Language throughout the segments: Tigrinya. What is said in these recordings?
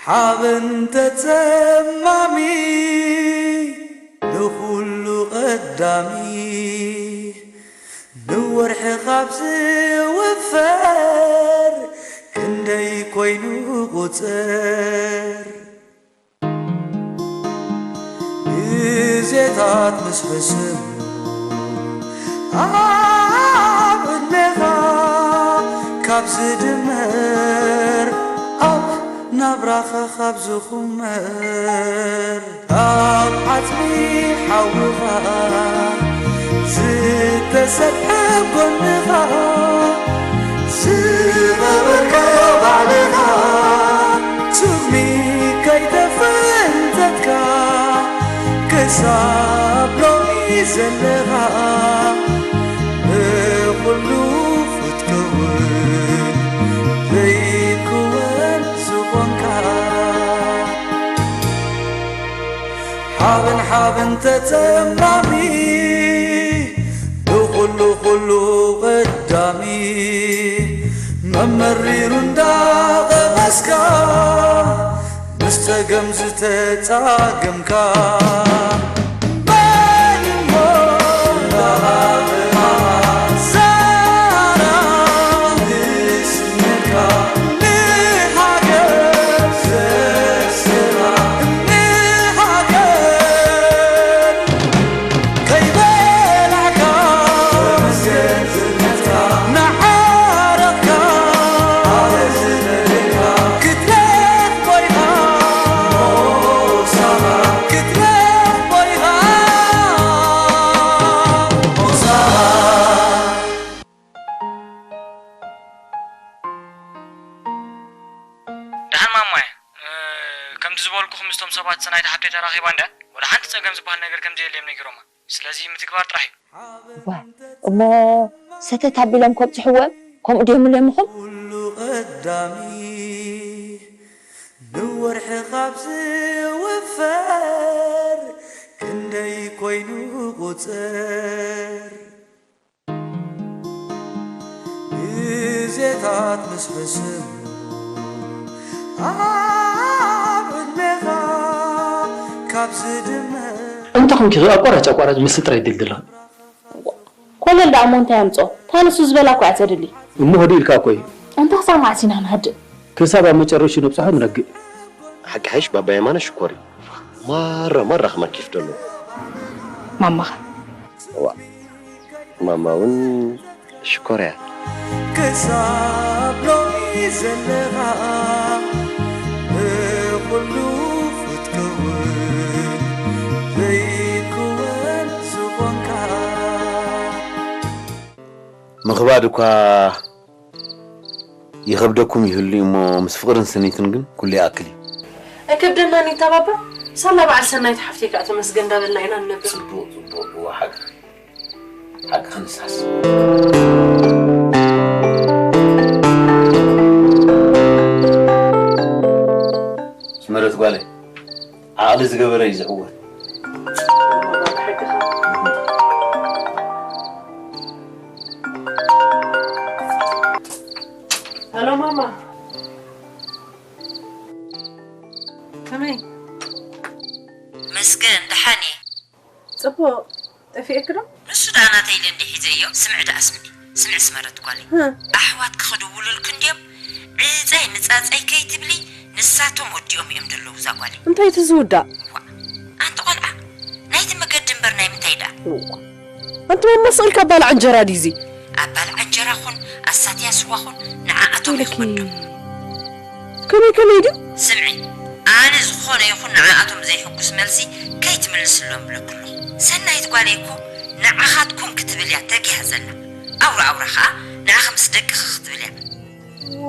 ሓበን ተጸማሚ ንኹሉ ቀዳሚ ንወርሒ ካብ ዝውፈር ክንደይ ኮይኑ ቁጽር ግዜታት ምስ ሕስብ ኣብ ዕድሜኻ ካብ ዝድመር ኣብ ናብራኻ ካብ ዝኹመር ኣብ ዓጽሚ ሓውኻ ዝተሰፍሐ ጎንኻ ዝገበርካዮ ባዕልኻ ትቕሚ ከይተፈንተትካ ክሳብ ሎሚ ዘለኻ ብኹሉ ክትከውን ዘይክወን ዝኾንካ ሓበን ሓበን ተጸማሚ ብኹሉ ኩሉ ቀዳሚ መመሪሩ እንዳቐመስካ ምስ ጸገም ዝተጻገምካ መን እሞ እንዳሃበ ዛራ ንስነካ ንሃገር ዘስራ ንሃገር ከይበላዕካ ንዓረቕካ ክትረኽቦ ኢኻ ክትረኽቦ ኢኻ ደሓን ማሞየ፣ እ፣ ከምቲ ዝበልኩኹም ምስቶም ሰባት ናይታ ሓብተይ ተራኺባ እንድያ፣ ወላ ሓንቲ ጸገም ዝበሃል ነገር ከም ዘየለ እዮም ነጊሮማ። ስለዚ ምትግባር ጥራሕ እዩ። ዋ፣ እሞ ሰተት ኣቢሎም ከብጽሕዎም ከምኡ ድዮም ኢሎም ኢኹም? ኩሉ ቀዳሚ ንወርሒ ካብ ዝውፈር ክንደይ ኮይኑ ቁጽር ግዜታት ምስ ሕስብ ኣብ ዕድሜኻ ካብ ዝድመር እንተ ኾንኪ ኣቋራጭ ኣቋራጭ ምስ ጥራይ ድልድል ኮለል ደኣ እሞ እንታይ ኣምጾ? እታ ንሱ ዝበላ እኮ እያ ተድሊ። እሞ ህድእ ኢልካ እኮ እዩ። ኣንታ ክሳብ መዓስ ኢና ንሃድእ? ክሳብ ኣብ መጨረሽኡ ነብጽሖ ንረግእ። ሓቂ ሓይሽ ባባ የማነ ሽኮር እዩ። ማራ ማራ ከማን ኬፍ ደሎ። ማማኸ? እዋ፣ ማማ እውን ሽኮር እያ። ክሳብ ሎሚ ዘለኻ ብኹሉ ክትከውን ዘይክወን ዝኾንካ ምኽባድ እኳ ይኸብደኩም ይህሉ እሞ ምስ ፍቕርን ስኒትን ግን ኩሉ ይኣክል እዩ። ኣይከብደናን እዩ ተባባ። ሳላ በዓል ሰናይት ሓፍተይ ከዓ ተመስገን እንዳበልና ኢና ንነብር። ጽቡቕ፣ ጽቡቕ። እዋ ሓቂ፣ ሓቂ ክንሳስ። ስመረት ጓለይ፣ ዓቕሊ ዝገበረ እዩ ዝዕወት። ሄሎ ማማ። ከመይ? መስገን፣ ደሓን እየ። ጽቡቕ። ጠፊኤኪ ዶ? ንሱ ደኣ ናተይ ኢለ እንደ ሒዘዮ። ስምዒ ደኣ ስምዒ። ስምዒ ስመረት ጓለይ። ህ። ኣሕዋትኪ ክድውሉልኪ እንድዮም። ዕጸይ ንጻጸይ ከይትብሊ፣ ንሳቶም ወዲኦም እዮም ዘለዉ እዛ ጓለይ። እንታይ እቲ ዝውዳእ? ዋእ፣ ኣንቲ ቆልዓ፣ ናይቲ መገዲ እምበር ናይ ምንታይ ደኣ? እዋ። ኣንቲ ማማ ስቕ ኢልካ ኣባልዓ እንጀራ ድዩ እዚ? ኣባልዓ እንጀራ ኹን ኣሳትያ ስዋ ኹን ንዓኣቶም እዩ ወይለኪ። ክበዶም። ከመይ ከመይ ድዩ? ስምዒ፣ ኣነ ዝኾነ ይኹን ንዓኣቶም ዘይሕጉስ መልሲ ከይትምልስሎም እብለኪ ኣለኹ። ሰናይት ጓለይ እኮ ንዓኻትኩም ክትብል እያ ተጊሃ ዘላ። ኣውራ ኣውራ ኸኣ ንዓኺ ምስ ደቅኺ ክትብል እያ። ዎ፣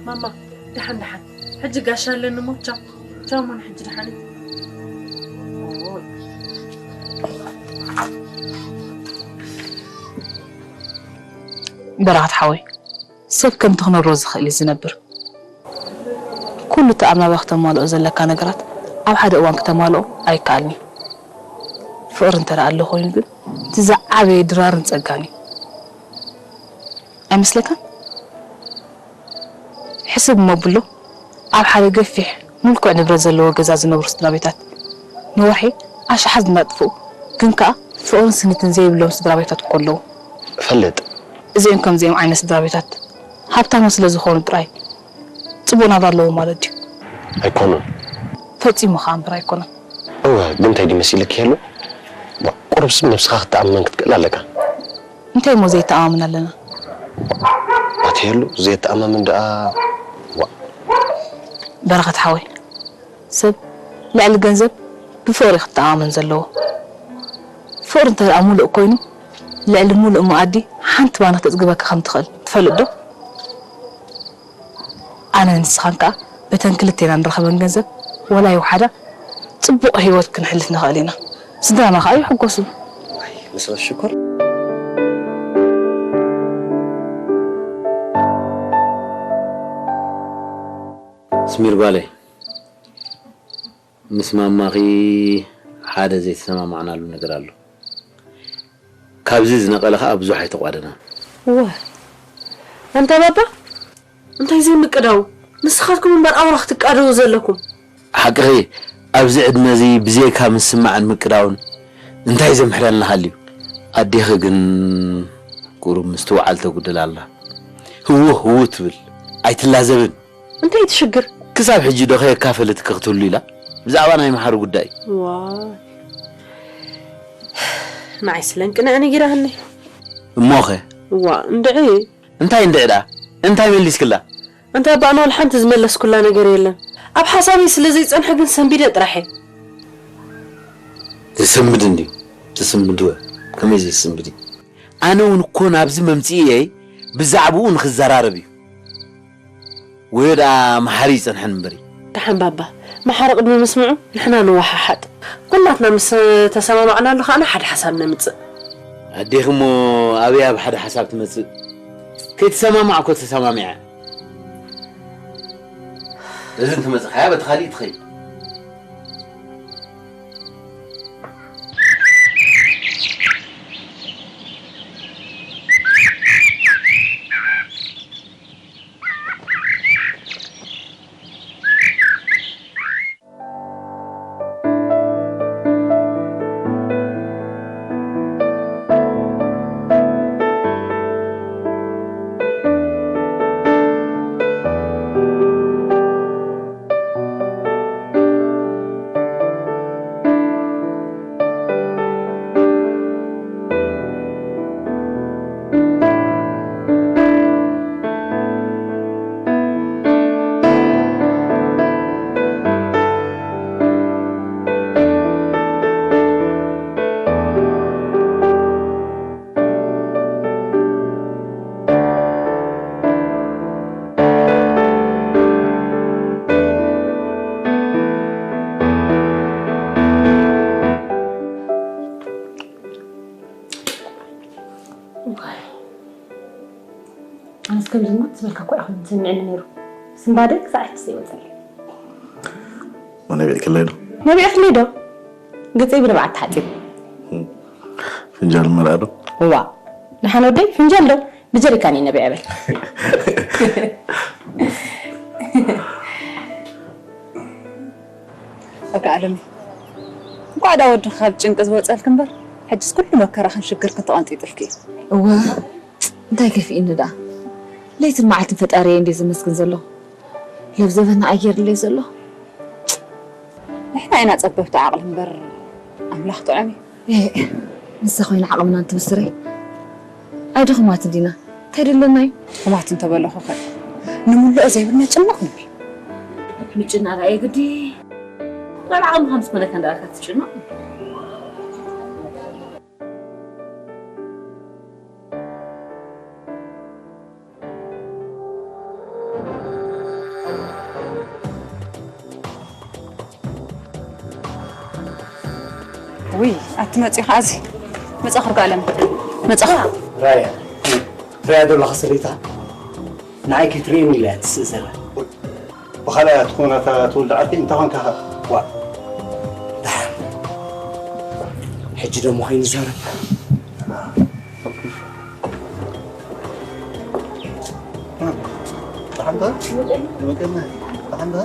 ማማ፣ ደሓን ደሓን። ሕጂ ጋሻ ኣለኒ እሞ ቻው። ቻው፣ እሞ ንሕጂ ደሓን እዩ። በረኸት ሓወይ፣ ሰብ ከምቲ ክነብሮ ዝኽእል እዩ ዝነብር። ኩሉ እቲ ኣብ ናብራ ክተማልኦ ዘለካ ነገራት ኣብ ሓደ እዋን ክተማልኦ ኣይከኣልን እዩ። ፍቕሪ እንተ ደኣ ኣሎ ኮይኑ ግን፣ እቲ ዝዓበየ ድራርን ጸጋን እዩ። ኣይመስለካን? ሕስብ እሞ ኣብሎ። ኣብ ሓደ ገፊሕ ምልኩዕ ንብረት ዘለዎ ገዛ ዝነብሩ ስድራ ቤታት ንወርሒ ኣሽሓት ዝነጥፉ ግን ከኣ ፍቕርን ስኒትን ዘይብሎም ስድራ ቤታት እኮ ኣለዉ። እፈልጥ። እዚኦም ከምዚኦም ዓይነት ስድራ ቤታት ሃብታማት ስለ ዝኾኑ ጥራይ ጽቡቕ ናብራ ኣለዎም ማለት ድዩ? ኣይኮኑን። ፈጺሙ ከኣ እምበር ኣይኮነን። እወ፣ ግን እንታይ ድዩ መሲልኪ ይህሉ? ቁሩብ ስም ነብስኻ ክትኣምን ክትክእል ኣለካ። እንታይ እሞ ዘይተኣማመን ኣለና? ኣትየሉ፣ ዘየተኣማምን ደኣ፣ ዋእ። በረኸት ሓወይ፣ ሰብ ልዕሊ ገንዘብ ብፍቕሪ ክትተኣማመን ዘለዎ። ፍቕሪ እንተ ደኣ ሙሉእ ኮይኑ፣ ልዕሊ ሙሉእ መኣዲ ሓንቲ ባና ክተጽግበካ ከም ትኽእል ትፈልጥ ዶ? ኣነ ንስኻን ከኣ በተን ክልቴና ንረኸበን ገንዘብ ወላ ይውሓዳ ጽቡቕ ህይወት ክንሕልፍ ንኽእል ኢና። ስድራና ከኣ ይሕጎሱ። ንስኺ ሽኮር። ስሚር ጓለይ፣ ምስ ማማኺ ሓደ ዘይተሰማማዕናሉ ነገር ኣሎ። ካብዚ ዝነቐለ ኸኣ ብዙሕ ኣይተቋደናን። እወ። ኣንታ ባባ፣ እንታይ ዘይምቅዳው? ንስኻትኩም እምበር ኣውራ ክትቃደው ዘለኩም። ሓቅኺ፣ ኣብዚ ዕድመ እዚ ብዘይካ ምስማዕን ምቅዳውን እንታይ ዘምሕረልና ሃልዩ? ኣዴኺ ግን ቁሩብ ምስትውዓል ተጉድል ኣላ። ህውህ ህውህ ትብል፣ ኣይትላዘብን። እንታይ እቲ ሽግር? ክሳብ ሕጂ ዶ ከየካፈለትኪ ክትህሉ ኢላ? ብዛዕባ ናይ መሓሪ ጉዳይ። ዋይ። ንዓይ ስለ እንቅንዐ ነጊራትኒ። እሞኸ? እዋ፣ እንድዒ። እንታይ እንድዒ ደኣ? እንታይ መሊስክላ? ኣንታ ኣባ ኣማኑኤል ሓንቲ ዝመለስኩላ ነገር የለን። ኣብ ሓሳበይ ስለ ዘይጸንሐ ግን ሰንቢደ ጥራሕ እየ። ዝስንብድ እንድዩ። ዝስንብድ ወ-፣ ከመይ ዘይስንብድ እዩ? ኣነ እውን እኮ ናብዚ መምጽኢየይ ብዛዕባኡ ንኽዘራረብ እዩ። ወዮ ደኣ መሓሪ ይጸንሐን እምበሪ። ደሓን ባባ፣ መሓሪ ቅድሚ ምስምዑ ንሕና ንወሓሓጥ። ኩላትና ምስ ተሰማማዕናሉ ከኣ ሓደ ሓሳብ ነምጽእ። ኣዴኺ እሞ ኣበይ ኣብ ሓደ ሓሳብ ትመጽእ? ከይትሰማማዕ እኮ ተሰማሚዓ። እዚ እንትመጽእካያ በቲ ካሊእ ትኸይድ። ኣነስ ከምዚ ሙት ዝበልካ እኮ ኢኹም ዝስምዐኒ ነይሩ። ስንባደ ክሳዕ ሕጂ ዘይወፀለይ። ወነቢዕክለይ ዶ? ነቢዕክለይ ዶ? ገፀይ ብንብዓት ተሓፂቡ። ፍንጃል መርዓ ዶ? እዋ፣ ደሓን ወደይ፣ ፍንጃል ዶ? ብጀሪካን እዩ ነቢዐ በል። ኣካ ኣለሚ፣ እንኳዕ ዳ ወድኺ ካብ ጭንቂ ዝወፀልኪ እምበር፣ ሕጅስ ኩሉ መከራኽን ሽግርክን ተቐንጢጥልኪ እዩ። እወ፣ እንታይ ከፊእኒ ደኣ? ለይትን መዓልትን ፈጣሪየ እንድየ ዘመስግን ዘለኹ። ለብዘበና ኣየር ድልየ ዘሎ። ንሕና ኢና ጸበብቲ ዓቕሊ እምበር ኣምላኽ ጥዑም እዩ። ኤእ፣ ንሳ ኮይና ዓቕምና እንትብስረይ፣ ኣይደኽማትን ዲና? እንታይ ደለና እዩ? ድኹማት እንተበለኹ ኸ ንምልኦ ዘይብልና ጭንቕ ንብል። ምጭናቕ ኣየግዲ። ዋላ ዓቕምኻ ምስ መለካ እንዳኣልካ ትጭነቕ። ውይ፣ ኣቲ መጺኡ ኸዓ እዚ መጻ ክርጋ ኣለም መጻ። ራያ፣ ራያ ዶ ኣለኻ ሰበይታ? ንዓይ ከይትርእየኒ ኢላ እያ ትስእ ዘላ። ብኻልኣይ ትኾን ኣታ ትወልድ ዓርከይ እንታይ ኾንካ ኸ? ዋ። ደሓን። ሕጂ ደሞ ኸይንዛረብ። ደሓን ዶ? ይመቀና። ደሓን ዶ?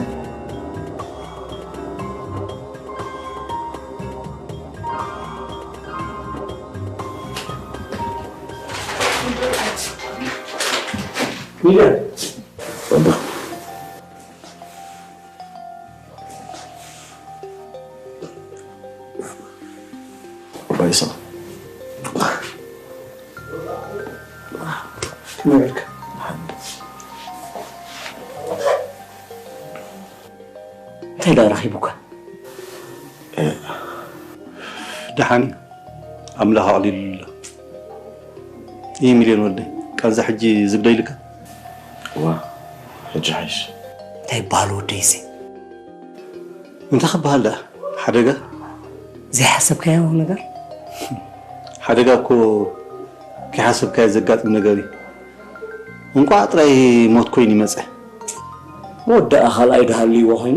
ሚልዮን። ባይሳ። ነበርክ። እንታይ ደኣ ረኺቡካ? ደሓን እዩ። ኣምላኽ ኣቕሊሉሉ ኣሎ። ይህ ሚልዮን ወደይ፣ ቃንዛ ሕጂ ዝብደ ኢልካ? እዋ፣ ሕጂ ሓይሽ። እንታይ ይበሃል ወደይ እዚ? እንታይ ክበሃል ደኣ? ሓደጋ? ዘይሓሰብካዮ ነገር? ሓደጋ እኮ ከይሓሰብካዮ ዘጋጥም ነገር እዩ። እንቋዕ ጥራይ ሞት ኮይኑ ይመጸ። ወዲ ኣኻልኣይ ድሃልይዎ ኮይኑ?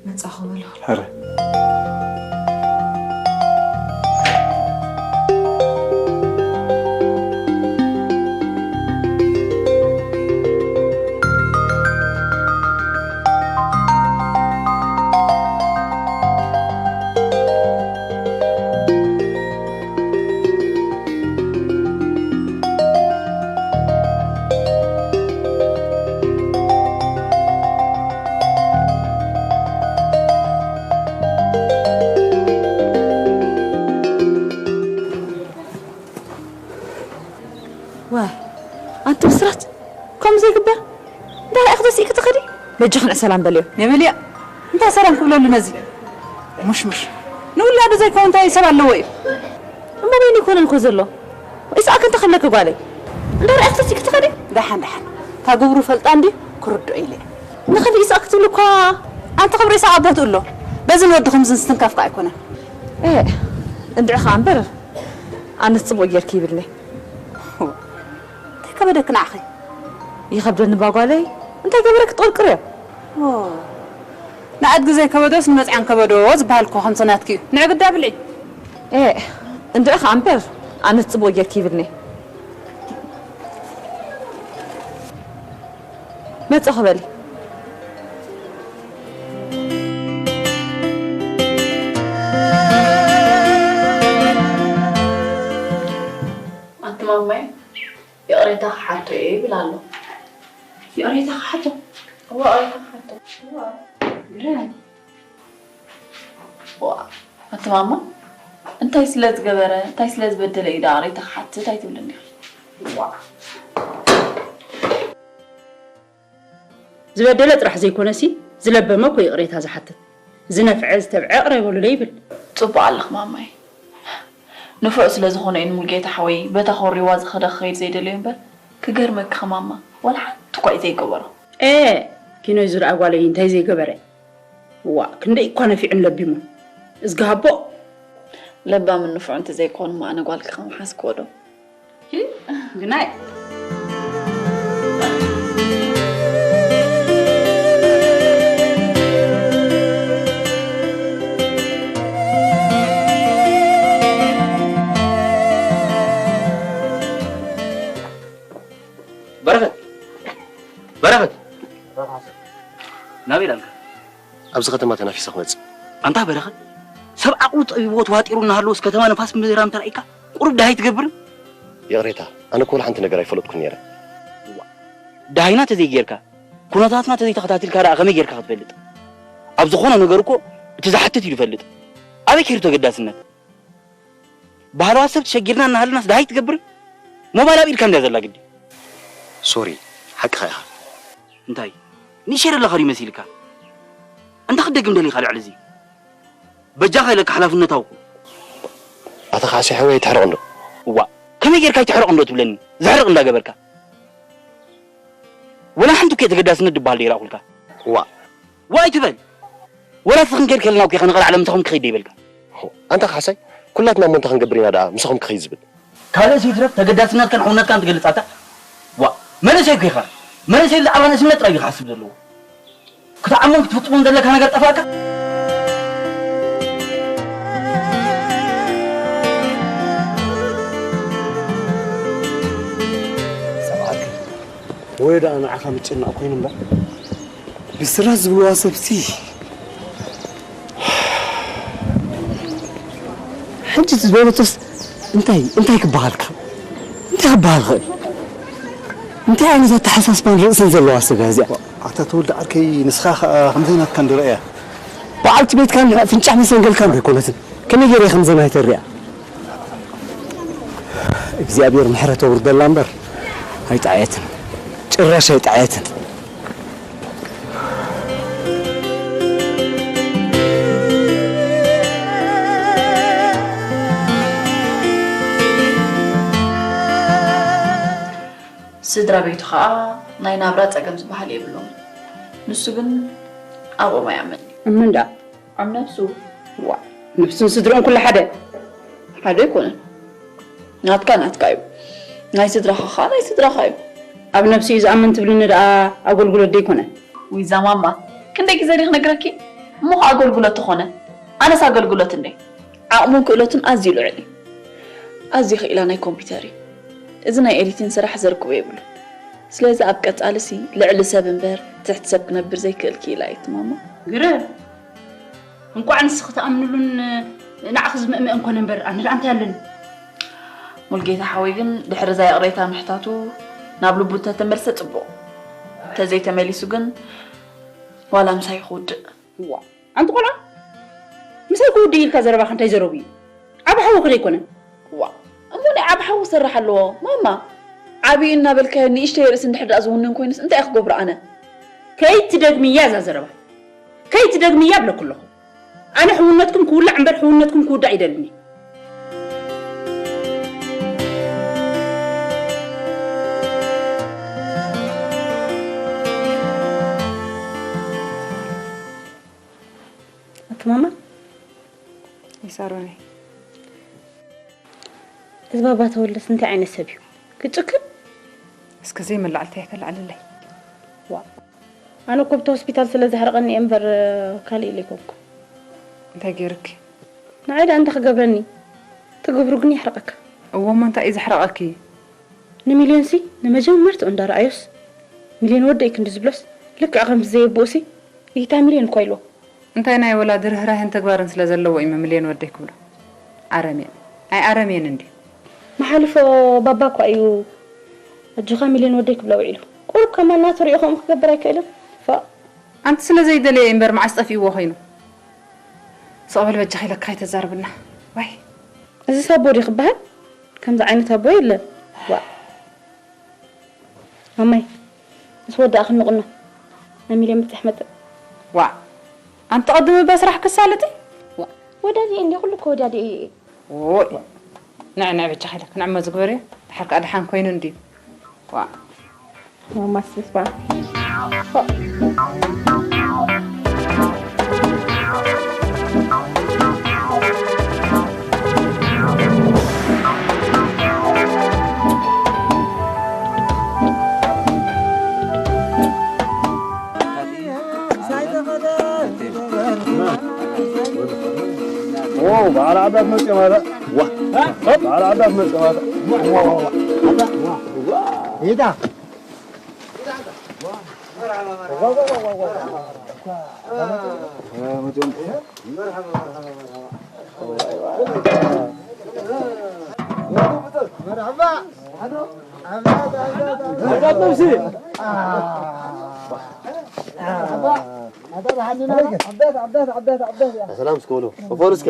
መጻኹ በሎ። ሕረ። ዋይ፣ ኣንቲ ብስራት፣ ከምኡ ዘይግበር። እንታይ ርኣኺ ተሲእኪ ትኸዲ? በጃኽን ሰላም በልዮ። የበልያ፣ እንታይ ሰላም ክብለሉ ነዚ? ሙሽሙሽ። ንውላዱ ዘይኮነ እንታይ ሰብ ኣለዎ እዩ? እሞ በይኑ ይኮነን እኮ ዘሎ። ኢሳኣክ እንታይ ክብለኪ ጓለይ? እንታይ ርኣኺ ተሲእኪ ትኸዲ? ደሓን፣ ደሓን። እታ ግብሩ ፈልጣ እንዲ ክርድኦ ኢለ። ንኸዲ ኢሳኣክ ትብሉ እኳ ኣንቲ ክብሪ ኢሳቅ ኣቦቱ ኣሎ። በዚ ንወድኹም ዝንስትንካፍካ ኣይኮነን። ኤ፣ እንድዒ ኸኣ እምበር፣ ኣነስ ጽቡቕ ጌርኪ ይብልኒ። እንታይ ከበደኪ ንዓኺ? ይኸብደኒ እባ ጓለይ፣ እንታይ ገበረ ክትቆርቅርዮ? ኦ፣ ንኣድጊ ዘይከበዶስ ንመጽዓን ከበዶ ዝበሃል እኮ ከምቲ ናትኪ እዩ። ንዒ ግዳ ብልዒ። ኤ፣ እንድዒ ኸኣ እምበር፣ ኣነስ ጽቡቕ ጌርኪ ይብልኒ። መጸኹ በሊ። ኣቲ ማማይ፣ ይቕሬታ ክሓቶ እየ ይብል ኣሎ። ይቕሬታ ክሓቶ? እዋ፣ ይቕሬታ ክሓቶ። እዋ። ግርም። ዋ፣ ኣቲ ማማ፣ እንታይ ስለ ዝገበረ፣ እንታይ ስለ ዝበደለ እዩ ደኣ ይቕሬታ ክሓትት ኣይትብልን ዲኻ? ዋ። ዝበደለ ጥራሕ ዘይኮነሲ፣ ዝለበመ እኮ ይቕሬታ ዝሓትት። ዝነፍዐ ዝተብዐ ይቕረ በሉለይ ይብል። ጽቡቕ ኣለኽ ማማይ። ንፉዕ ስለ ዝኾነ እዩ ንሙሉጌታ ሓወይ በታ ኮሪዋ ዝኸደ ክኸይድ ዘይደለዮ እምበር፣ ክገርመኪ ማማ፣ ዋላ ሓንቲ እኳ እዩ ዘይገበሮ። ኤ፣ ኪኖይ ዝረኣ ጓለይ እንታይ ዘይገበረ? ዋ፣ ክንደይ እኳ ነፊዑን ለቢሙን። እዝጊ ሃቦ። ለባምን ንፉዕን እንተዘይኮኑ እሞ ኣነ ጓልኪ ከምሓዝክዎ ዶ? ሂ፣ ግናይ። በረኸት! በረኸት! ናበይ ዳልካ? ኣብዚ ከተማ ተናፊሰ ክመጽእ። ኣንታ በረኸት፣ ሰብ ዓቕሉ ጠቢብዎ ተዋጢሩ እናሃለወስ ከተማ ንፋስ ምዝራም ተራኢካ፣ ቁሩብ ደሃይ ትገብርን? ይቕሬታ፣ ኣነ እኮ ወላ ሓንቲ ነገር ኣይፈለጥኩን ነይረ። እዋ፣ ደሃይና ተዘይጌርካ፣ ኩነታትና ተዘይተኸታቲልካ ደኣ ከመይ ጌርካ ክትፈልጥ? ኣብ ዝኾነ ነገር እኮ እቲ ዝሓትት እዩ ዝፈልጥ። ኣበይ ከይዱ ተገዳስነት? ባህላዋ ሰብ ተሸጊርና እናሃለናስ ደሃይ ትገብርን? ሞባይል ኣብ ኢድካ እንድያ ዘላ ግዲ። ሶሪ፣ ሓቅኻ ኢኻ። እንታይ? ንእሸ ዘለኻ ድዩ መሲልካ? እንታይ ክትደግም ደሊኻ ልዕሊ እዚ? በጃኻ ኢለካ ሓላፍነት ኣውቁ። ኣታ ካሕሳይ ሓወይ ኣይትሕረቕ እንዶ። እዋ፣ ከመይ ጌርካ ኣይትሕረቕ እንዶ ትብለኒ? ዘሕርቕ እንዳገበርካ። ወላ ሓንቲ እኮ ተገዳስነት ዝበሃል ደይረኣኹልካ። እዋ። ዋይ ትበል። ወላ እቲ ክንከይድ ከለና እኮ ኢኻ ንቐልዓለም ምሳኹም ክኸይድ ደይበልካ። ኣንታ ካሕሳይ፣ ኩላትና እሞ እንታይ ክንገብር ኢና ደኣ ምሳኹም ክኸይድ ዝብል? ካልእስ ይትረፍ ተገዳስነትካን ሕውነትካን ትገልጽ ኣታ። ዋ፣ መንእሰይ እኮ ኢኻ። መንእሰይ ብዛዕባ ንእስነት ጥራይ እዩ ክሓስብ ዘለዎ። ክትዓሞን ክትፍጽሞን ዘለካ ነገር ጠፋእካ? ወይ ደኣ ንዓኻ ምጭናቕ ኮይኑ እምበር፣ ብስራት ዝብልዋ ሰብሲ ሕጂ ዝበለቶስ እንታይ እንታይ ክበሃል ክኽእል? እንታይ ክበሃል ክኽእል? እንታይ ዓይነት ኣተሓሳስባን ርእስን ዘለዋ ሰብ እያ እዚኣ? ኣታ ተወልደ ዓርከይ፣ ንስኻ ኸኣ ከምዘይ ናትካ እንድረእያ። በዓልቲ ቤትካን ፍንጫሕ መሰንገልካን ዶ ኣይኮነትን? ከመይ ገይረ ከምዘን ኣይተሪኣ? እግዚኣብሔር ምሕረት ኣውርደላ እምበር ኣይጠዓየትን፣ ጭራሽ ኣይጠዓየትን። ስድራ ቤቱ ኸኣ ናይ ናብራ ጸገም ዝበሃል የብሎም። ንሱ ግን ኣብኦም ኣይኣምን። እምን ደኣ ኣብ ነብሱ ዋ ነብሱን ስድርኡን ኩሉ ሓደ ሓደ ኣይኮነን። ናትካ ናትካ እዩ፣ ናይ ስድራኻ ኸዓ ናይ ስድራኻ እዩ። ኣብ ነብሱ እዩ ዝኣምን ትብልኒ ደኣ ኣገልግሎት ደይኮነ? ውይ እዛ ማማ ክንደይ ግዜ ድየ ክነግረኪ? እሞ ኸዓ ኣገልግሎት ተኾነ ኣነስ ኣገልግሎት እንዴ? ዓቕሙን ክእለቱን ኣዝዩ ልዑል እዩ። ኣዝዩ ክኢላ ናይ ኮምፒተር እዩ። እዚ ናይ ኤዲቲን ስራሕ ዘርክቦ የብሉን። ስለዚ ኣብ ቀጻልሲ ልዕሊ ሰብ እምበር ትሕቲ ሰብ ክነብር ዘይክእል ክኢላ እዩ እቲ ማማ። ግርም እንቋዕ ንስኺ ትኣምንሉን ንዓኺ ዝምእምእን ኮነ እምበር ኣነ ደኣ እንታይ ኣለኒ። ሙልጌታ ሓወይ ግን ድሕሪ እዛ ይቕሬታ ምሕታቱ ናብ ልቡ እንተተመልሰ ጽቡቕ። እንተዘይተመሊሱ ግን ዋላ ምሳይ ክውድእ። እዋ ኣንቲ ቆልዓ ምሳይ ክውድእ ኢልካ ዘረባኻ እንታይ ዘረቡ እዩ? ዓቢ ሓውኺ ዶ ኣይኮነን? እዋ እሞ ናይ ዓቢ ሓዊ ክሰርሕ ኣለዎ ማማ። ዓብዩ እናበልካዮ ንእሽተይ ርእሲ እንድሕር ደኣ ዝውንን ኮይኑስ እንታይ እየ ክገብሮ ኣነ? ከይትደግምያ እዛ ዘረባ ከይትደግምያ እብለኩ ኣለኹ። ኣነ ሕውነትኩም ክውላዕ እምበር ሕውነትኩም ክውዳእ ኣይደልን እየ። ኣቲ ማማ ይሳሮኒ እዚ ባባ ተወልደስ እንታይ ዓይነት ሰብ እዩ? ክጭክን? እስከ ዘይመላዕልቲ ኣይተላዕልለይ። ዋ ኣነ እኮ ብቲ ሆስፒታል ስለ ዘሕረቐኒ እየ እምበር ካልእ ኢለ ኣይኮንኩ። እንታይ ገይርኪ? ንዓይ ደኣ እንታይ ክገብረኒ? ትግብሩ ግን የሕርቐካ። እወ እሞ እንታይ እዩ ዘሕረቐኪ? ንሚልዮንሲ ንመጀመርትኡ እንዳረኣዮስ ሚልዮን ወደይ ክንዲ ዝብሎስ ልክዕ ከምቲ ዘየብኡሲ ይታ ሚልዮን እኳ ኢልዎ። እንታይ ናይ ወላዲ ርህራሄን ተግባርን ስለ ዘለዎ እዩ ምምልየን ወደይ ክብሎ። ኣረሜን። ኣይ ኣረሜን እንድዩ። መሓልፎ ባባ እኳ እዩ ኣጆኻ ሚልዮን ወደይ ክብሎ ውዒሉ። ቁሩብ ከማን ናቱ ሪኡ ከምኡ ክገብር ኣይክእልን። ፎእ። ኣንቲ ስለ ዘይደለየ እዩ እምበር መዓስ ጠፊእዎ ኮይኑ። ስቕ በል በጃኻ ኢለካ ኣይተዛርብና። ዋይ። እዚስ ኣቦ ድዩ ክበሃል? ከምዚ ዓይነት ኣቦ የለን። ዋእ። ማማይ ምስ ወዳእኽኒ ቁኖ ናይ ሚልዮን በጺሐ ክመጽእ። ዋእ ኣንቲ ቅድሚ እባ ስራሕ ክሳለጢ። ዋእ ወዳዲኤ እንድየ ኩሉ እኮ ወዳዲኤ እየ። ኦይ ንዕ ንዕ በጃኺ ኢለ ክንዕመ ዝግበር እየ። ድሓር ከኣ ደሓን ኮይኑ እንድዩ። ዋእ። ማማስ ተስፋ በዓል ዓዳት መፅኦም ኣታ በዓል ዓዳት መፅኦም ኣታ ሰላም እስከ በሉ። ወፈሩ እስከ።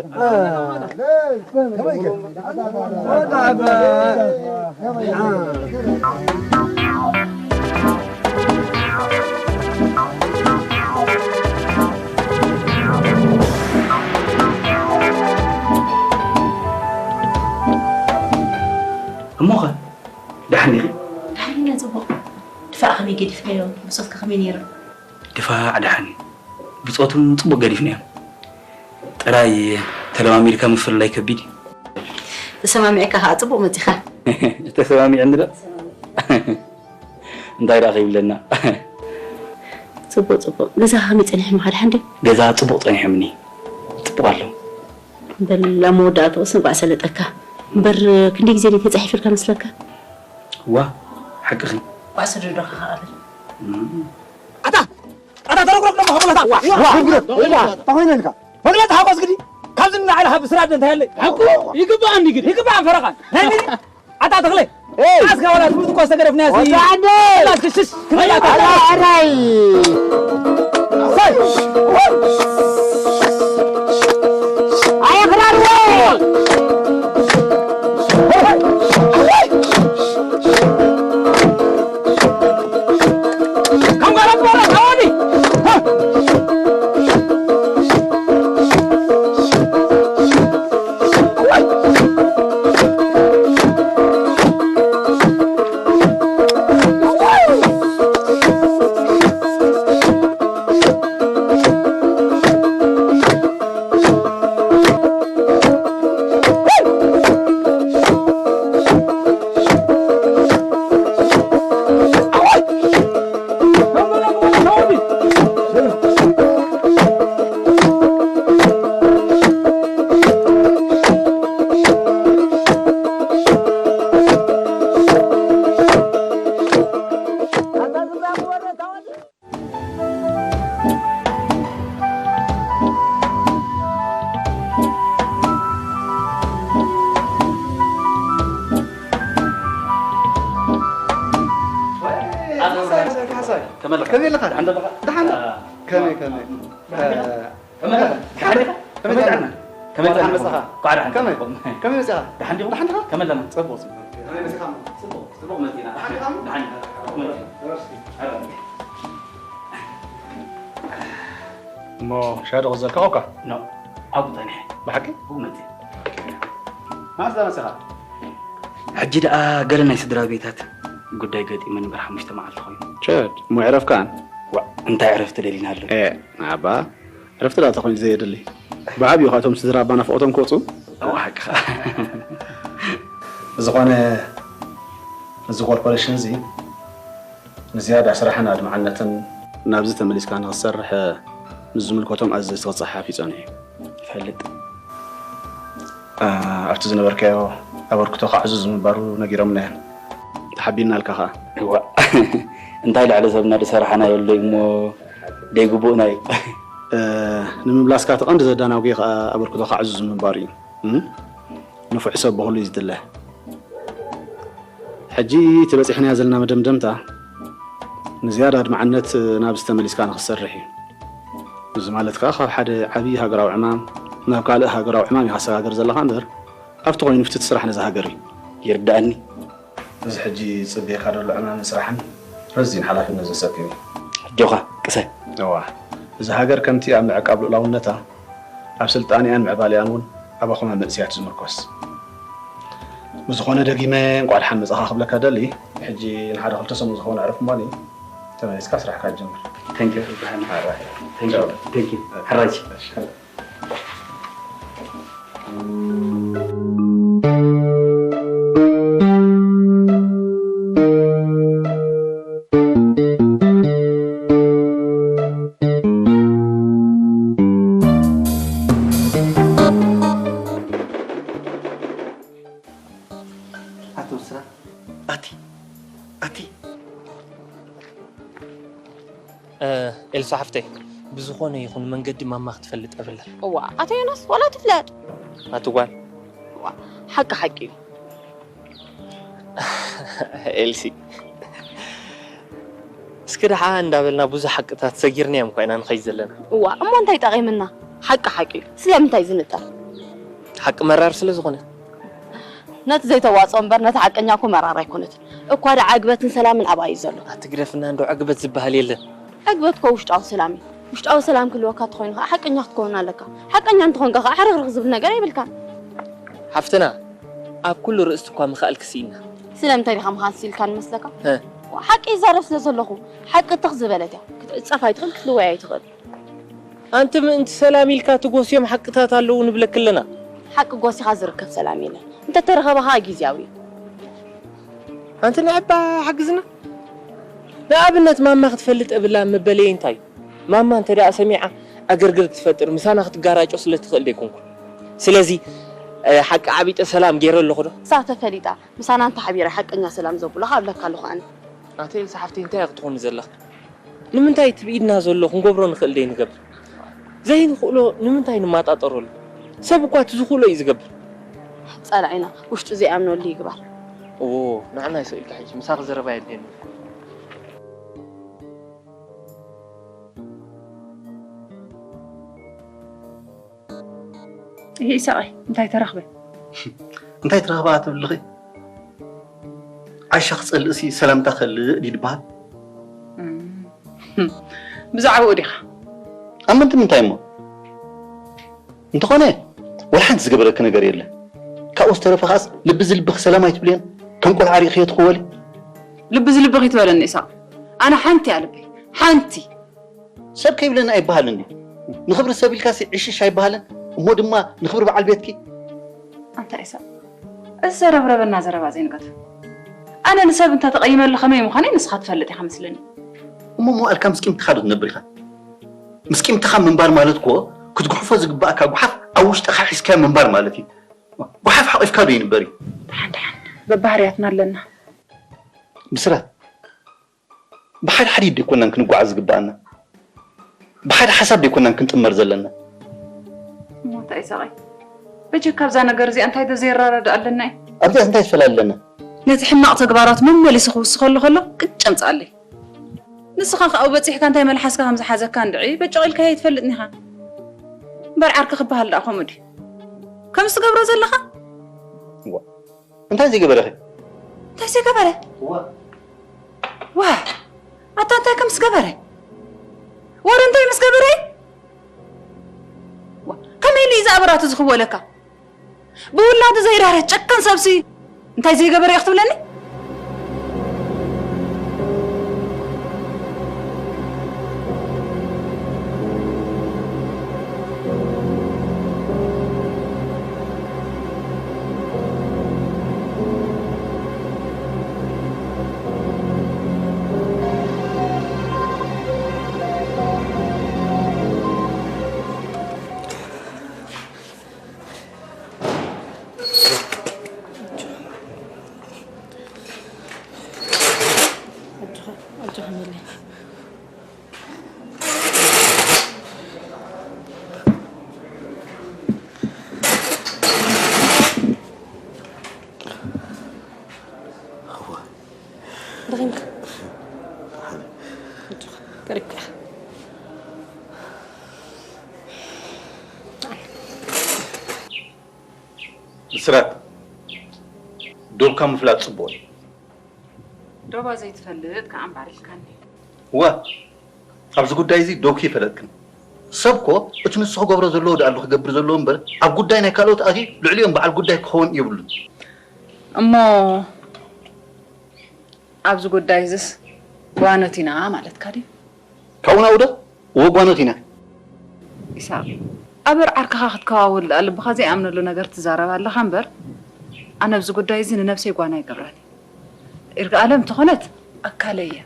እሞኸ ደሓን ዲኺ? ደሓን ኢና ጽቡቕ። ድፋዕ ከመይ ገዲፍካዮ? ብጾትካ ከመይ ነይሩ? ድፋዕ ደሓን እዩ። ብጾቱን ጽቡቕ ገዲፍናዮ። ጥራይ ተለማሚድካ ምፍልላይ ከቢድ እዩ። ተሰማሚዕካ ከኣ ጽቡቕ መጺኻ። ተሰማሚዕኒ ዶ? እንታይ ደኣ ከይብለና። ጽቡቕ ጽቡቕ። ገዛኻ ከመይ ጸኒሑ እሞ ደሓን ድዩ? ገዛ ጽቡቕ ጸኒሖምኒ። ጽቡቕ ኣሎ። በል ኣብ መወዳእትኡስ እንቋዕ ሰለጠካ። እምበር ክንደይ ግዜ ድዩ ተጻሒፉልካ መስለካ? እዋ ሓቅኺ። ባስዶ ዶ ከኻኣለ ኣታ ኣታ ተረግረግ ደሞ ሃብለታ ዋ ዋ ዋ ተኾይነ ኢልካ መግለጽ ሓጎስ ግዲ ካብዚ ንላዕሊ ሃብ ስራ እንታይ ኣለ ሓቁ ይግባኣኒ ግዲ ይግባኣ ፈረቓ ናይ ኣታ ተኽለ ኣስካ ወላ ትምህርት እኮ ዝተገረፍና ሲ ወጣ እንዴ? ላስ ክሽሽ ክመላ ኣላ ኣራይ ኣይ ክራር ከመይ ኣለኻ? ደሓን ዶ? ደሓን። ከመይ፣ ከመይ? ከመይ ደሓን መጻኻ? ከመይ ደሓን መጻኻ? ከመይ መጺኻ? ደሓን ዲኹም? ደሓን ዲኻ? ከመይ ኣለና? ጽቡቕ፣ ጽቡቕ። ከመይ መጺኻ? ጽቡቕ፣ ጽቡቕ መጺና። ደሓን ዲኻ? ደሓን። ደሓን። እሞ ሻዶ ክዘልካ ኾካ? ኖ፣ ኣብኡ ጸኒሐ። ብሓቂ? ብእውነት። መዓስ እዛ መጺኻ? ሕጂ ደኣ ገለ ናይ ስድራ ቤታት ጉዳይ ገጢሙኒ እምበር ሓሙሽተ መዓልቲ ኮይኑ። ቸድ፣ እሞ ዕረፍካን? ዋእ፣ እንታይ ዕረፍቲ ደሊና ኣሎ? ኤ፣ ኣባ፣ ዕረፍቲ ደኣ ተኾይኑ ዘየድሊ። ብዓብዩ ኻቶም ስድራ ኣባ ናፍቖቶም ክወጹ? እዋ፣ ሓቅኻ። ብዝኾነ፣ እዚ ኮርፖሬሽን እዚ ንዝያዳ ስራሕን ኣድማዕነትን ናብዚ ተመሊስካ ንኽትሰርሕ ምስ ዝምልከቶም ኣዘዝቲ ክጸሓፍ እዩ ጸኒሑ። ይፈልጥ። ኣ፣ ኣብቲ ዝነበርካዮ ኣበርክቶ ከዕዙዝ ምንባሩ ነጊሮምና እዮም። ተሓቢንናልካ ኸኣ። እዋ፣ እንታይ ልዕሊ ሰብና ዝሰራሕናዮ ኣሎ እሞ ደይግቡእና እዩ። እ፣ ንምምላስካ እቲ ቀንዲ ዘዳናጉ ኸኣ ኣበርክቶ ከዕዙዝ ምንባሩ እዩ። እም? ንፉዕ ሰብ ብኹሉ እዩ ዝድለ። ሕጂ እቲ በጺሕናዮ ዘለና መደምደምታ ንዝያዳ ኣድማዕነት ናብዚ ተመሊስካ ንኽትሰርሕ እዩ። እዚ ማለት ከኣ ካብ ሓደ ዓብዪ ሃገራዊ ዕማም ናብ ካልእ ሃገራዊ ዕማም ኢኻ ትሰጋገር ዘለኻ እምበር ኣብቲ ኮይኑ ፍትቲ ስራሕ ነዛ ሃገር እዩ። ይርድኣኒ። እዚ ሕጂ ዝጽበየካ ዘሎ ዕማምን ስራሕን ረዚን ሓላፍነት ዘሰክም እዩ። ኣጆኻ ቅሰን። እዋ፣ እዛ ሃገር ከምቲ ኣብ ምዕቃብ ልኡላውነታ ኣብ ስልጣኔኣን ምዕባሌኣን እውን ኣባኹም ኣብ መንእሰያት ዝምርኮስ። ብዝኾነ ደጊመ እንቋዕ ደሓን መጻኻ ክብለካ ደሊ። ሕጂ ንሓደ ክልተ ሰሙን ዝኸውን ኣዕርፍ እሞ ተመሊስካ ስራሕካ ጀምር። Thank you። Thank you። Thank you። ሕራይ። ኣቶ ብስራት፣ ኣቲ፣ ኣቲ። እ፣ ኤልሳ ሓፍተይ፣ ብዝኾነ ይኹን መንገዲ ማማ ክትፈልጥ የብላን። እዋ፣ ኣቶ ዮናስ፣ ዋላ ትፍለጥ። ኣቲ ጓል። እዋ፣ ሓቂ ሓቂ እዩ። ኤልሲ፣ እስኪ ደሓ እንዳበልና ብዙሕ ሓቅታት ሰጊርናዮም እኳ ኢና ንኸይድ ዘለና። እዋ፣ እሞ እንታይ ጠቒምና? ሓቂ ሓቂ እዩ። ስለምንታይ ዝንጠል? ሓቂ መራር ስለ ዝኾነ። ነቲ ዘይተዋጽኦ እምበር ነቲ ሓቀኛ እኮ መራር ኣይኮነትን። እኳ ደኣ ዕግበትን ሰላምን ኣብኣ እዩ ዘሎ። ኣቲ ግደፍና እንዶ ዕግበት ዝበሃል የለን። ዕግበት እኮ ውሽጣዊ ሰላም እዩ። ውሽጣዊ ሰላም ክህልወካ እንተኾይኑ ኸዓ ሓቀኛ ክትከውን ኣለካ። ሓቀኛ እንተኾንካ ኸዓ ሕርኽርኽ ዝብል ነገር የብልካን። ሓፍትና፣ ኣብ ኩሉ ርእስቲ እኳ ምኽኣል ክስኢና። ስለምንታይ ዲኻ ምኻን ስኢልካ ንመስለካ? እ። ሓቂ ይዛረብ ስለ ዘለኹ፣ ሓቂ ትኽ ዝበለት እያ። ክትዕጸፍ ኣይትኽእል፣ ክትልወይ ኣይትኽእል። ኣንቲ ምእንቲ ሰላም ኢልካ ትጎስዮም ሓቅታት ኣለዉ ንብለኪ ኣለና። ሓቂ ጎሲኻ ዝርከብ ሰላም የለን። እንተተረኸበ ኸኣ ግዝያዊ እዩ። ኣንቲ ንዕባ ሓግዝና። ንኣብነት ማማ ክትፈልጥ እብላ መበለይ እንታይ እዩ? ማማ እንተ ደኣ ሰሚዓ ዕግርግር ክትፈጥር ምሳና ክትጋራጮ ስለ ትኽእል ደይኮንኩን። ስለዚ፣ እ፣ ሓቂ ዓቢጠ ሰላም ገይረ ኣለኹ ዶ? እሳ ተፈሊጣ ምሳና እንተሓቢራ ሓቀኛ ሰላም ዘብሎ ካብ ለካ ኣለኹ ኣነ። ኣቲ ኤልሳ ሓፍተይ፣ እንታይ ክትኾኒ ዘለኽ? ንምንታይ እቲ ብኢድና ዘሎ ክንገብሮ ንኽእል ደይ ንገብር? ዘይንኽእሎ ንምንታይ ንማጣጠረሉ? ሰብ እኳ እቲ ዝኽእሎ እዩ ዝገብር። ጸላዒና ውሽጡ ዘይኣምነሉ ይግባር። እዎ፣ ንዓና ይስእልካ ሕጂ፣ ምሳኺ ዘረባ የድልየኒ። ይሄ ኢሳቐይ እንታይ ተረኽበ? እንታይ ትረኽባ ትብልኺ? ዓሻ ክጸልእሲ ሰላምታ ከልእ ድዩ ዝበሃል? እም። ብዛዕባኡ ዲኻ? ኣብ ምንታይ ምንታይ እሞ? እንተኾነ፣ ወላ ሓንቲ ዝገበረኪ ነገር የለን። ካብኡ ዝተረፈ ኸኣስ ልቢ ዝልብኺ ሰላም ኣይትብልዮን? ከም ቆልዓ ሪእኽዮ ትኽወሊ? ልቢ ዝልብኺ ትበለኒ ኢሳቕ። ኣነ ሓንቲ እያ ልበይ። ሓንቲ። ሰብ ከይብለኒ ኣይበሃልን ድዩ? ንኽብሪ ሰብ ኢልካሲ ዕሽሽ ኣይበሃልን? እሞ ድማ ንኽብሪ በዓል ቤትኪ? ኣንታ ኢሳቕ፣ እዚ ዘረብረበና ዘረባ ዘይንገድፎ። ኣነ ንሰብ እንተ ተቐይመሉ ከመይ ምዃነይ ንስኻ ትፈልጥ ኢኻ መስለኒ። እሞ መዋእልካ ምስ ቂምትኻ ዶ ትነብር ኢኻ? ምስ ቂምትኻ ምንባር ማለት እኮ ክትጉሕፎ ዝግባእካ ጓሓፍ ኣብ ውሽጥኻ ሒዝካዮ ምንባር ማለት እዩ። ጓሓፍ ሓቒፍካ ዶ ይንበር እዩ? ደሓን ደሓን፣ በባህርያትና ኣለና። ብስራት፣ ብሓደ ሓዲት ደይኮናን ክንጓዓዝ ዝግባኣና? ብሓደ ሓሳብ ደይኮናን ክንጥመር ዘለና? እሞ እንታይ ኢሳቐይ? በጀካ ኣብዛ ነገር እዚኣ እንታይ ዶ ዘየረዳድኣለና እዩ? ኣብዚኣስ እንታይ ዝፈላለና? ነቲ ሕማቕ ተግባራቱ መመሊሱ ክውስኸሉ ከሎ ቅጭ ኣምጽኣለይ። ንስኻ ከኣ በጺሕካ እንታይ መልሓስካ ከም ዝሓዘካ እንድዒ በጨቕ ኢልካዮ ኣይትፈልጥን ኢኻ። እምበር ዓርኪ ክበሃል ደኣ ከምኡ ድዩ? ከምዚ ትገብሮ ዘለኻ? እዋ፣ እንታይ ዘይገበረኺ? እንታይ ዘይገበረ? እዋ። ዋ፣ ኣታ እንታይ ከም ምስ ገበረ? ወረ እንታይ ምስ ገበረ? ዋ፣ ከመይ ኢሉ እዩ ዝኣበራቱ ዝኽወለካ? ብውላዱ ዘይራህርህ ጨካን ሰብሲ እንታይ ዘይገበረ እዩ ክትብለኒ? ደኺምካ። ኣጆኻ፣ ቀሪብካ ኢኻ። ብስራት፣ ዶብካ ምፍላጥ ጽቡቕ እዩ። ዶባ ዘይትፈልጥ ከኣ እምባር ኢልካኒ። እወ፣ ኣብዚ ጉዳይ እዚ ዶብኪ ይፈለጥክን። ሰብ እኮ እቲ ንሱ ክገብሮ ዘለዎ ደኣ ኣሎ ክገብር ዘለዎ እምበር፣ ኣብ ጉዳይ ናይ ካልኦት ኣትዩ ልዕሊኦም በዓል ጉዳይ ክኸውን የብሉን። እሞ ኣብዚ ጉዳይ እዝስ ጓኖት ኢና ማለትካ ድዩ? ካብኡ ናብኡ ዶ? እወ፣ ጓኖት ኢና። ኢሳቕ፣ ኣበር ዓርክኻ ክትከዋውል ደኣ ልብኻ ዘይኣምነሉ ነገር ትዛረብ ኣለኻ እምበር፣ ኣነ ኣብዚ ጉዳይ እዚ ንነብሰይ ጓና ኣይገብራን እየ። ይርጋኣለም እንተኾነት ኣካለይ እያ።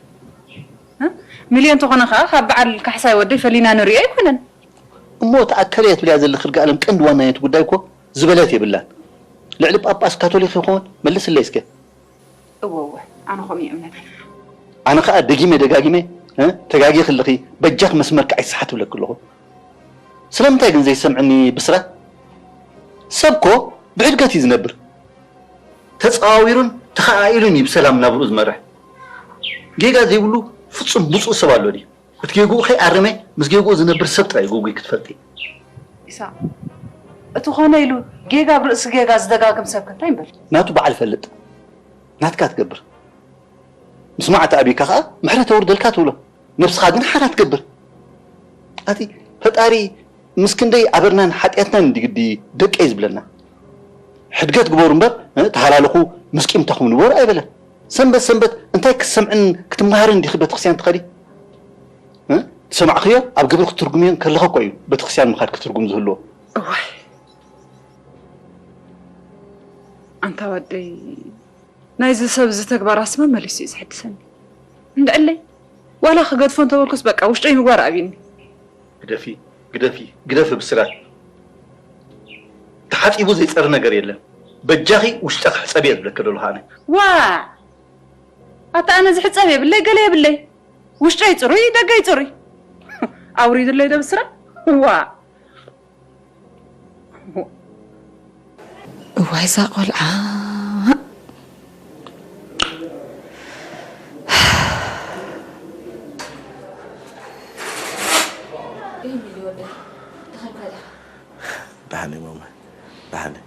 እ? ሚልዮን እንተኾነ ኸኣ ካብ በዓል ካሕሳይ ወደይ ፈሊና ንሪኦ ኣይኮነን። እሞ እቲ ኣካለይ እያ ትብልያ ዘለኺ ይርጋኣለም ቀንዲ ዋና ናይቲ ጉዳይ እኮ ዝበለት የብላን። ልዕሊ ጳጳስ ካቶሊክ ይኸውን? መልስለይ እስከ። እወ፣ እወ፣ ኣነ ከምኡ እየ እምነተይ። ኣነ ኸኣ ደጊመ ደጋጊመ፣ እ፣ ተጋጊኺ ኣለኺ፣ በጃኺ መስመርኪ ኣይስሓት እብለኪ ኣለኹ። ስለምንታይ ግን ዘይሰምዕኒ ብስራት? ሰብ እኮ ብሕድገት እዩ ዝነብር። ተጸዋዊሩን ተኸኣኢሉን እዩ ብሰላም ናብርኡ ዝመርሕ። ጌጋ ዘይብሉ ፍጹም ብጹእ ሰብ ኣሎ ድዩ? እቲ ጌግኡ ከይኣረመ ምስ ጌግኡ ዝነብር ሰብ ጥራይ እዩ ጌግኡ ክትፈልጢ። ኢሳቕ፣ እቲ ኮነ ኢሉ ጌጋ ብርእሲ ጌጋ ዝደጋግም ሰብ ከ እንታይ ይበል? ናቱ በዓል ይፈልጥ። ናትካ ትገብር። ምስ መዓልቲ ኣቢካ ኸኣ ምሕረት የውርደልካ ትብሎ። ነብስኻ ግን ሓራ ትገብር። ኣቲ ፈጣሪ ምስ ክንደይ ኣበርናን ሓጢኣትናን እንዲ ግዲ ደቀይ ዝብለና። ሕድገት ግበሩ እምበር፣ እ፣ ተሃላለኹ ምስ ቂምታኹም ንበሩ ኣይበለን። ሰንበት ሰንበት እንታይ ክትሰምዕን ክትመሃርን ዲኺ ቤተክርስትያን ትኸዲ? እ? ዝሰማዕኽዮ ኣብ ግብሪ ክትትርጉምዮ ከለኻ እኮ እዩ ቤተክርስትያን ምኻድ ክትርጉም ዝህልዎ። እዋይ፣ ኣንታ ወደይ፣ ናይዚ ሰብ እዚ ተግባር ኣስመ መሊሱ እዩ ዘሐድሰኒ። እንድዕለይ፣ ዋላ ክገድፎ እንተበልኩስ በቃ ውሽጠይ ምግባር ኣብዩኒ። ግደፊ፣ ግደፊ፣ ግደፊ ብስራት። ተሓጺቡ ዘይጸሪ ነገር የለን። በጃኺ ውሽጥኺ ሕጸቢ እየ ዝብለኪ ዘለኹ ኣነ። ዋእ! ኣታ ኣነ ዝሕጸብ የብለይ፣ ገለ የብለይ። ውሽጠይ ጽሩይ፣ ደገይ ጽሩይ። ኣውሪድለይ ደብስራ። ዋ። እዋይ እዛ ቆልዓ። ደሓን እየ ማማ፣ ደሓን እየ።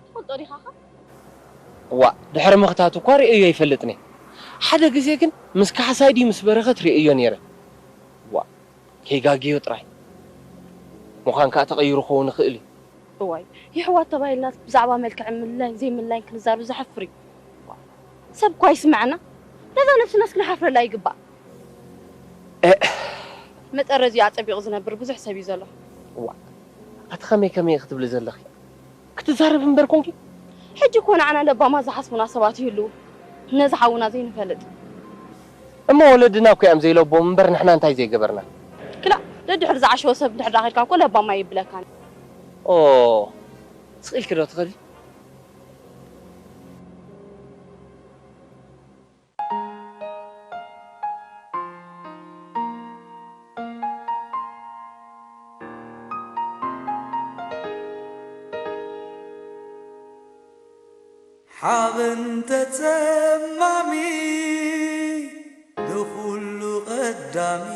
ትፈልጦ ዲኻኻ? እዋእ፣ ድሕሪ ምኽታቱ እኳ ርእዮ ኣይፈልጥን እየ። ሓደ ግዜ ግን ምስ ካሕሳይ ድዩ ምስ በረኸት ርእዮ ነይረ። እዋእ፣ ከይጋግዮ ጥራይ። ምዃን ከኣ ተቐይሩ ክኸውን ይኽእል እዩ። እዋይ፣ የሕዋት ተባሂልናስ ብዛዕባ መልክዕን ምልላይን ዘይምልላይን ክንዛረብ ዘሕፍር እዩ። ሰብ እኳ ይስምዓና፣ ነዛ ነብስናስ ክንሓፍረላ ይግባእ። እ- መጠረዚኡ ኣጸቢቑ ዝነብር ብዙሕ ሰብ እዩ ዘሎ። እዋእ፣ ኣቲ ከመይ ከመይ ክትብሊ ዘለኺ? ክትዛረብ እምበር ኮንኪ። ሕጂ እኮ ንዓና ለባማት ዝሓስቡና ሰባት ይህልዉ፣ ነዚ ሓውና ዘይንፈልጥ። እሞ ወለድና እኮ እዮም ዘይለቦም እምበር ንሕና እንታይ ዘይገበርና? ክላእ፣ ደድሕሪ ዝዓሸወ ሰብ እንድሕር ዳኺድካ እኮ ለባም ኣይብለካን። ኦ፣ ስቕ ኢልኪ ዶ ትኸዲ? ሓበን ተጸማሚ ንኹሉ ቀዳሚ፣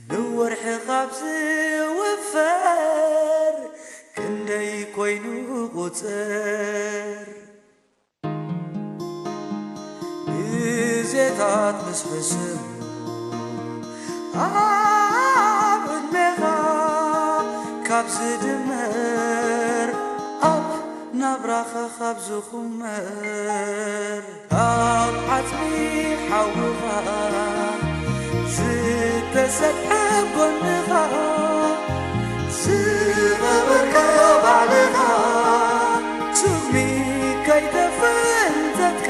ንወርሒ ካብ ዝውፈር ክንደይ ኮይኑ ቁጽር። ግዜታት ምስ ሕስም ኣብ ዕድሜኻ ካብ ዝድመር፣ ኣብ ናብራኻ ካብ ዝኹመር፣ ኣብ ዓጽሚ ሓውኻ ዝተሰጥሐ ጎንኻ ዝቐበርካዮ ባዕልኻ፣ ስሚ ከይተፈንተትካ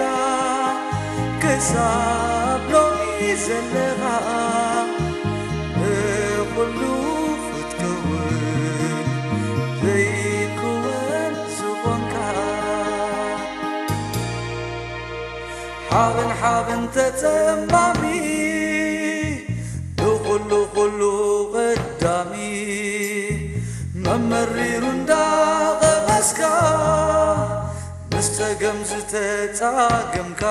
ክሳብ ሎሚ ዘለኻ፣ ንኹሉ ክትከውን ዘይክወን ዝኾንካ። ሓበን ሓበን ተጸማሚ ንኹሉ ኩሉ ቀዳሚ፣ መመሪሩ እንዳቐመስካ ምስ ጸገም ዝተጻገምካ።